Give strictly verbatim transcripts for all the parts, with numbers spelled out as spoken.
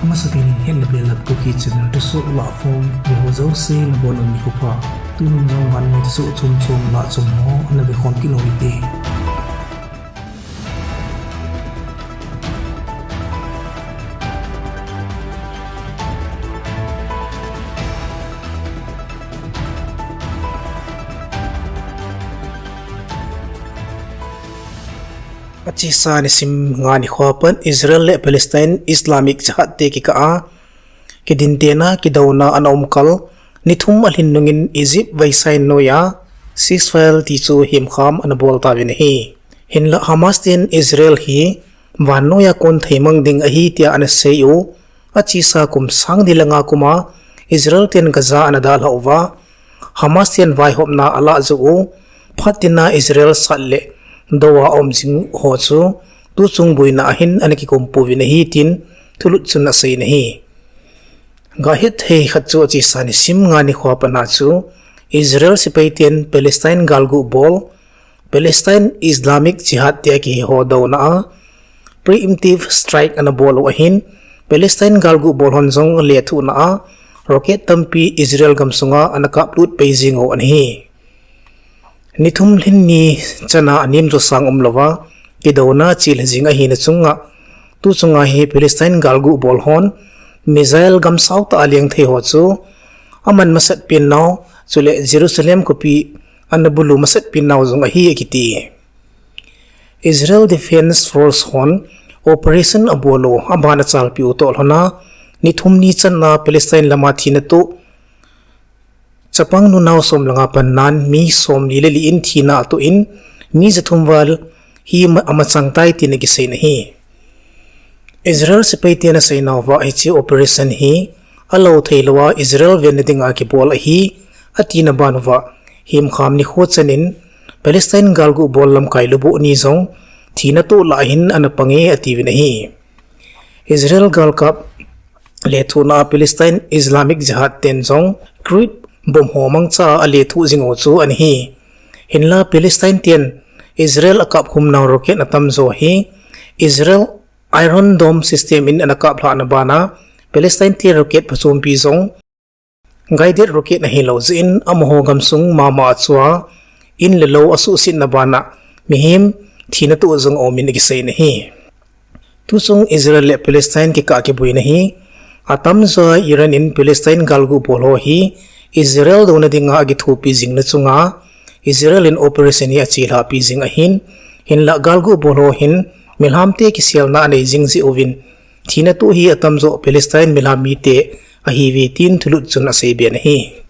Amasapen in het le belap Kuki channel thusoh lahkhom, ve ho jouse nabonun nikho pha. Tunin jong vannoi thusoh chomchom lahchom ho ana vekhom kit u hite. Achesa nisim nga nikho a pat Israel le Palestine Islamic Jihad te kikah a kidintena, kidouna ana umkal, nithum alhin nungin Egypt vaisan noiya ceasefire tichu hemkham ana bol tauvin ahi. Hinlah Hamas ten Israel hi vannoiya kon theimang ding ahi tia ana seiyu, achesa kum sang ni le nga kum a Israel ten Gaza ana dalhah uva, Hamas ten vaihopna alah joh u, phat tina Israel sat le douva aum jing ho chu tuchung boina a hin ana kikum pouvin ahi tin thulut chun aseiyin ahi. Gahet thei khat chu achesa nisim nga nikho a pat a chu Israel sepai ten Palestine galgu bol, Palestine Islamic Jihad tia kihe ho douna a preemptive strike ana bol u ahin, Palestine galgu bol hon jong lethuhna a rocket tampi Israel gamsunga ana kaplut pei jing u ana hi. Nithum lhin ni chana anem jo sang umlouva kidouna chelha jing ahina chunga, tuchunga hi Palestine galgu bol hon missile gamsau tah a leng thei ho chu aman masat pen nau, chule Jerusalem khopi ana bulu masat pen nau jong ahi akiti. Israel Defense Force hon operation abol u, aban achalpi u toh lhona, nithum ni channa Palestine lama thina toh chapang nunao som le nga pannan mi som li le li in thina atoh in, mi jathum val hi ama, amachang tai tin akiseiyin ahi. Israel sepai ten aseinauva hiche operation hi alou theilouva Israel venna dinga kibol ahi, atina banuva hemkham nikho chanin Palestine galgu bol lamkai lubuh ni jong thina toh lah hin ana pange atiuvin ahi. Israel galkap lethuhna a Palestine Islamic Jihad ten jong crude bomb ho mangcha a lethuh jing u chu ana hi. Hinlah Palestine ten Israel akap khum nau rocket atamjo hi Israel Iron Dome system in ana kaplhahna bana Palestine te rocket phachompi jong guided rocket ahilou jeh in amaho gamsung mama a chua in le lou asuhsetna bana mihem thina toh jong aumin akiseiyin ahi. Tuchung Israel le Palestine kikah kiboina hi atamjoa Iran in Palestine galgu bol ho hi Israel douna dinga akithopi jingna chunga Israel in operation hi achelhapi jing ahin, hinlah galgu bol ho hin milham te kiselna anei jing jeh uvin thina toh hi atamjo Palestine milham mite ahiuve tin thulut chun aseiben ahi.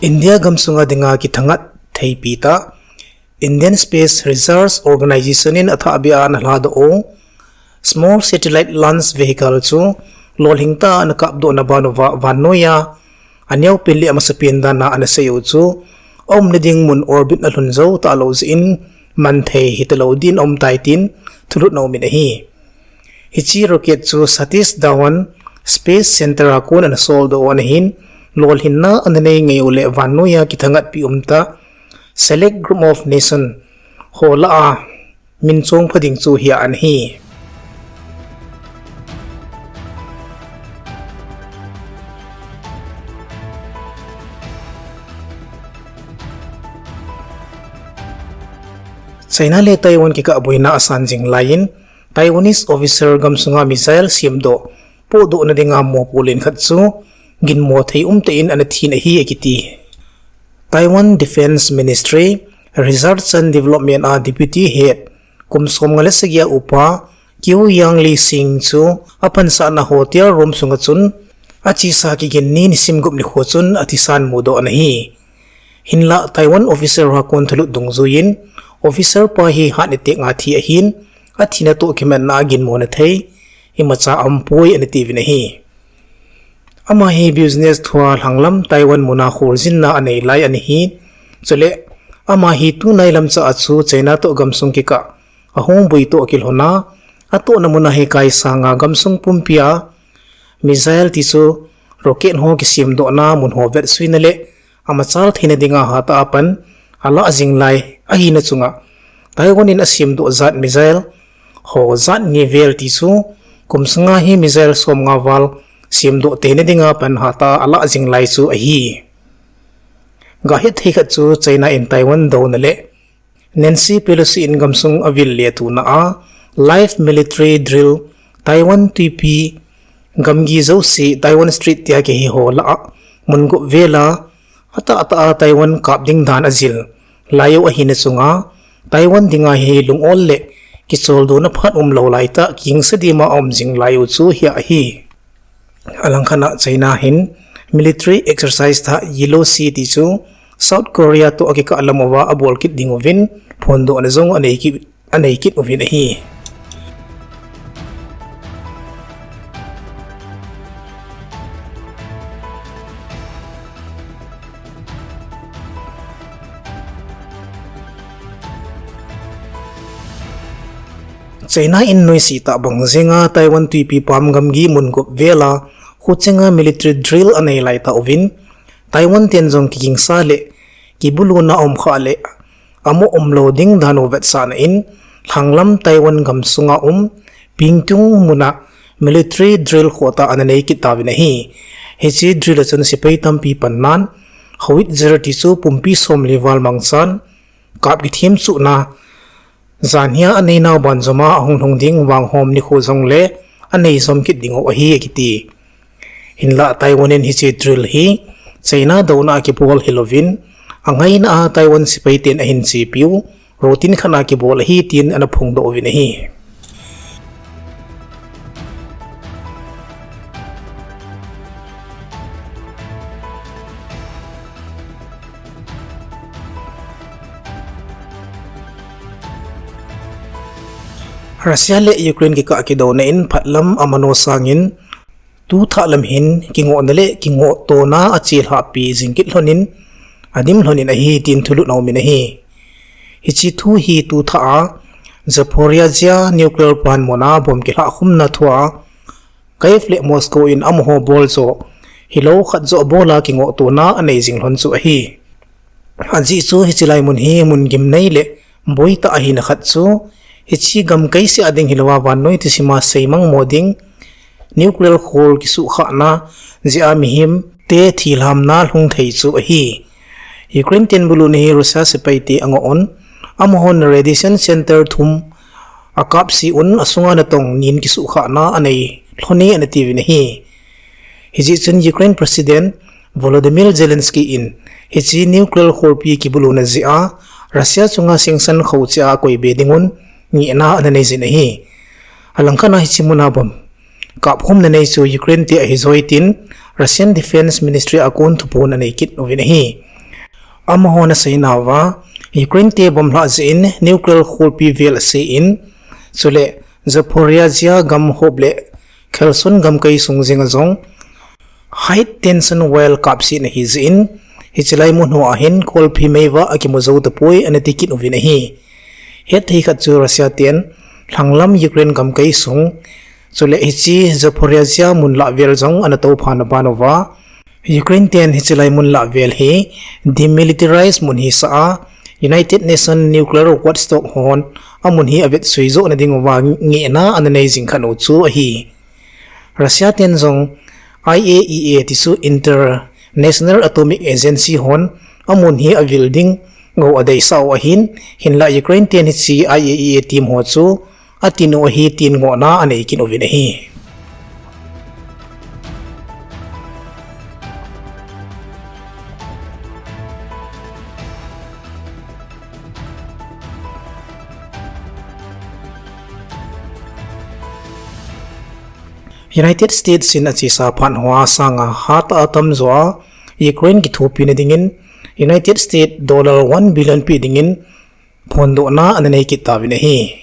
India gamsunga dinga kithangat theipi tah Indian Space Research Organisation in athahbeh a ana lhadoh u Small Satellite Launch Vehicle chu lolhing tah a ana kapdohna banuva vannoiya aneopen le amasapen dana ana seiyu chu aumna ding mun orbit alhun jou talou jeh in manthei hitalou din aumtai tin thulhutna aumin ahi. Hiche rocket chu Satish Dhawan Space Centre a kon ana soldoh u ana hin, lolhinna ana nei ngei u le vannoiya kithangatpi umtah Select Group of Nation ho lah a min chongpha ding chu hia ana hi. China le Taiwan kikah boina asan jing laiyin, Taiwanese officer gamsunga missile semdoh, pohdohna dinga mopo len khat chu ginmo thei umtah in ana thin ahi akiti. Taiwan Defence Ministry Research and Development a Deputy Head, kum somnga le sagi a upa Kiu Yang Li Sing chu apansahna hotel room sunga chun achesa kiginni nisim gup nikho chun athisan mudoh ana hi. Hinlah Taiwan officer ho a kon thulut dungjuiyin, officer pa hi heart attack a thi ahin, athina toh kimatna a ginmona thei imacha aumpoi ana tiuvin ahi. Ama hi business thua lhanglam Taiwan muna kholjinna anei lai ana hi. Chule ama hi tunai lamcha a chu China toh gamsung kikah ahung boi toh kilhona, atohna muna hi kaisanga gamsung pumpia missile tichu rocket ho kisemdohna mun ho vetsuina le amachal theina dinga hatah a pan alah jing lai ahina chunga Taiwan in asemdoh jat missile ho jat ni vel ti chu kum sanga hi missile som nga val semdoh theina dinga pan hatah a alah jing lai chu ahi. Gahet thei khat chu China in Taiwan douna le Nancy Pelosi in gamsung avil le tuna a live military drill Taiwan tuipi gamgi jouse Taiwan Strait tia kihe ho lah a mun gup vela atah atah a Taiwan kap ding dan ajil lai u ahina chunga Taiwan dinga hi lungol le kicholdohna phat umlou lai tah kingsa dima aum jing lai u chu hia ahi. Alangkhat a China hin military exercise thah Yellow Sea ti chu South Korea toh akikah lam uva abol kit ding uvin phondohna jong anei kit, anei kit uvin ahi. China in noise tah bang jenga Taiwan tuipi pam gamgi mun gup vela khuchenga military drill anei lai tah uvin, Taiwan ten jong kigingsa le kibuluna um kha le amo umlou ding dan u vetsahna in, lhanglam Taiwan gamsunga um Pingtung muna military drill khotah ana nei kit tauvin ahi. Hiche drill a chun sepai tampi pannan, howitzer ti chu pumpi somli val mangchan, kap kithem chuhna, janhia aneinau banjoma ahung lhung ding vanghom nikho jongle anei jom kit ding u ahi akiti. Hinlah Taiwan in hiche drill hi China douna a kibol hilouvin, angaina a Taiwan sepai ten ahin chepiu routine khat a kibol ahi tin ana phongdoh uvin ahi. Russia le Ukraine kikah kidouna in phatlam amano sangin, tu thah lam hin kingohna le kingohtona achelhahpi jing kit lhonin, adim lhonin ahi tin thulhut aumin ahi. Hiche thu hi tu thah a Zaporizhzhia nuclear plant muna bomb kilhahkhumna thua Kyiv le Moscow in amaho bol joh hilou khat joh bola kingohtona anei jing lhon chu ahi. Ajeh chu hiche lai mun hi mun gimnei le boitah ahina khat chu, hiche gamkai seh a ding hilouva vannoi thusima seimang mo ding nuclear khol kisuhkhahna jeh a mihemte thilhamna lhung thei chu ahi. Ukraine ten buluna hi Russia sepaite angoh un, amahon radiation center thum akapse un, asunga natong nin kisuhkhahna anei lhone ana tiuvin ahi. Hijeh chun Ukraine President Volodymyr Zelensky in hiche nuclear kholpi kibuluna jeh a Russia chunga sanction khouchea akoibe dingun ngehna ana neijin ahi. Alangkhat a hiche muna bomb kapkhumna nei chu Ukraine te ahi joi tin Russian Defence Ministry a kon thuphon anei kit uvin ahi. Amahon aseinauva, Ukraine te bomb lhah jeh in nuclear kholpi vel ase in, chule Zaporizhzhia gam hop le Kherson gamkai sung jenga jong high tension wire kapsetna ahi jeh in, hiche lai mun hoa hin kholpi meivah akimu jou tapoi ana ti kit uvin ahi. Hetthei khat chu Russia ten lhanglam Ukraine gamkai sung, chule hiche Zaporizhzhia mun lah vel jong ana touphana ban uva, Ukraine ten hiche lai mun lah vel hi demilitarize mun hisah a, United Nations Nuclear Watchdog hon amun hi avetsui johna ding uva ngehna ana nei jing khat u chu ahi. Russia ten jong I A E A ti chu International Atomic Agency hon amun hi avil ding ngou adeisah u ahin, hinlah Ukraine ten hiche I A E A team ho chu atin u ahi tin ngohna anei kit uvin ahi. United States in achesa phat hoa sanga hatah a tamjo a Ukraine kithopina dingin United States dollar one billion peh dingin phondohna ana nei kit tauvin ahi.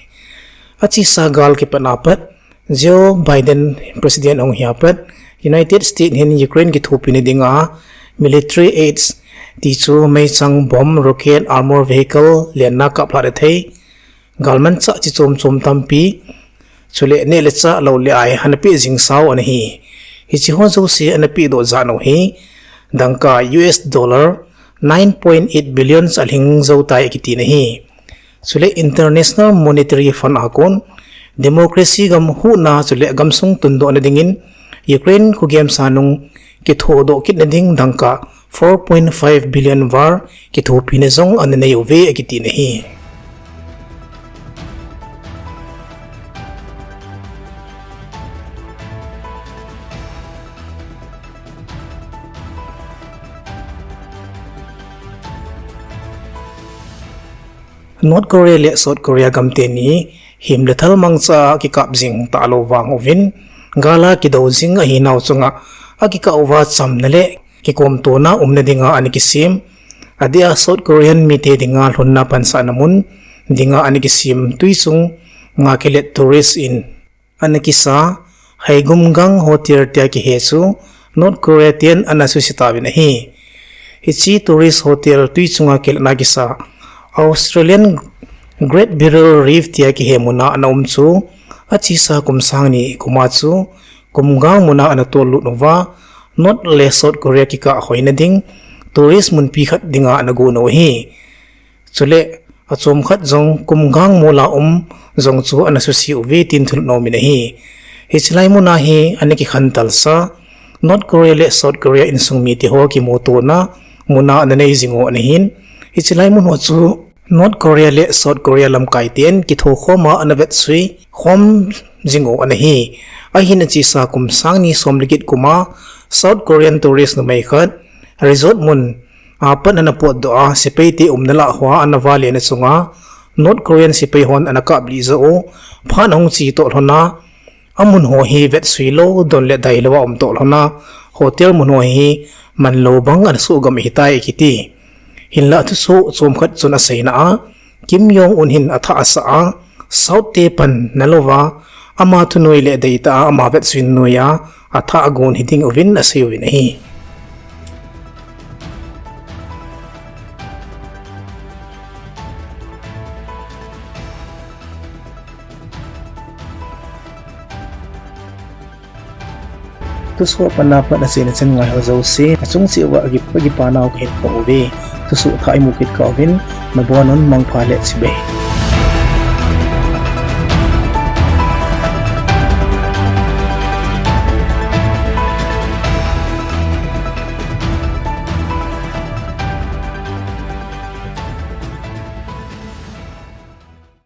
Achesa gal kipatna pat, Joe Biden President ahung hia pat, United States hin Ukraine kithopina dinga military aids ti chu meichang, bomb, rocket, armor vehicle, lenna kaplhah thei, galmanchah chi chom chom tampi, chule neh le chah, lou le ai ana peh jing sao ana hi. Hiche ho jouse ana pehdoh jat u hi dangka U S dollar nine point eight billion alhing jou tai akiti ahi. Chule International Monetary Fund a kon democracy gam huhna chule gamsung tundohna dingin Ukraine khogem sa nung kithodoh kitna ding dangka four point five billion var kithopina jong ana nei uve akiti ahi. North Korea le South Korea gam teni him le thal mangcha a kikap jing talou vang uvin, gal a kidou jing ahinau chunga akikah uva chamna le kikomtona umna dinga ana kisem. Adeh a South Korean mite dinga lhunna pansahna mun dinga ana kisem twichung nga kilet tourist in ana kisa Haegumgang Hotel tia kihe chu North Korea ten ana susi tauvin ahi. Hiche tourist hotel twichunga kiletna kisa Australian Great Barrier Reef tia kihe muna ana um chu achesa kum sang ni kum a chu Kumgang muna ana tollut uva North le South Korea kikah hoina ding tourist munpi khat dinga ana gon u ahi. Chule achom khat jong Kumgang mol a um jong chu ana susi uve tin thulhuh nomin ahi. Hiche lai muna hi ana kikhen talsa North Korea le South Korea insung mite ho kimutona muna ana nei jing u ana hin, hiche lai mun ho chu North Korea le South Korea lamkai ten kithokhom a ana vetsui khom jing u ana hi. Ahin achesa kum sang ni som le get kum a South Korean tourist numei khat resort mun a pat ana potdoh a sepai te umna lah hoa ana vale na chunga North Korean sepai hon ana kaplih joh u, phat ahung che toh lhona amun ho hi vetsui lou, don le dai lou a um toh lhona hotel mun ho hi manlou bang ana sugam ahitai akiti. Hinlah thusoh chom khat chun aseina a Kim Jong Un hin athah asah a, South te panna louva ama thunoi le deitah a ama vetsui noi a athah agon hiding uvin asei uvin ahi. Thusoh apanna pat achaina chan ngai ho jouse achung cheh uva akipa nau kahin phong uve. Thusoh thah imu kit kah uvin, nabonun mangpha le chibai.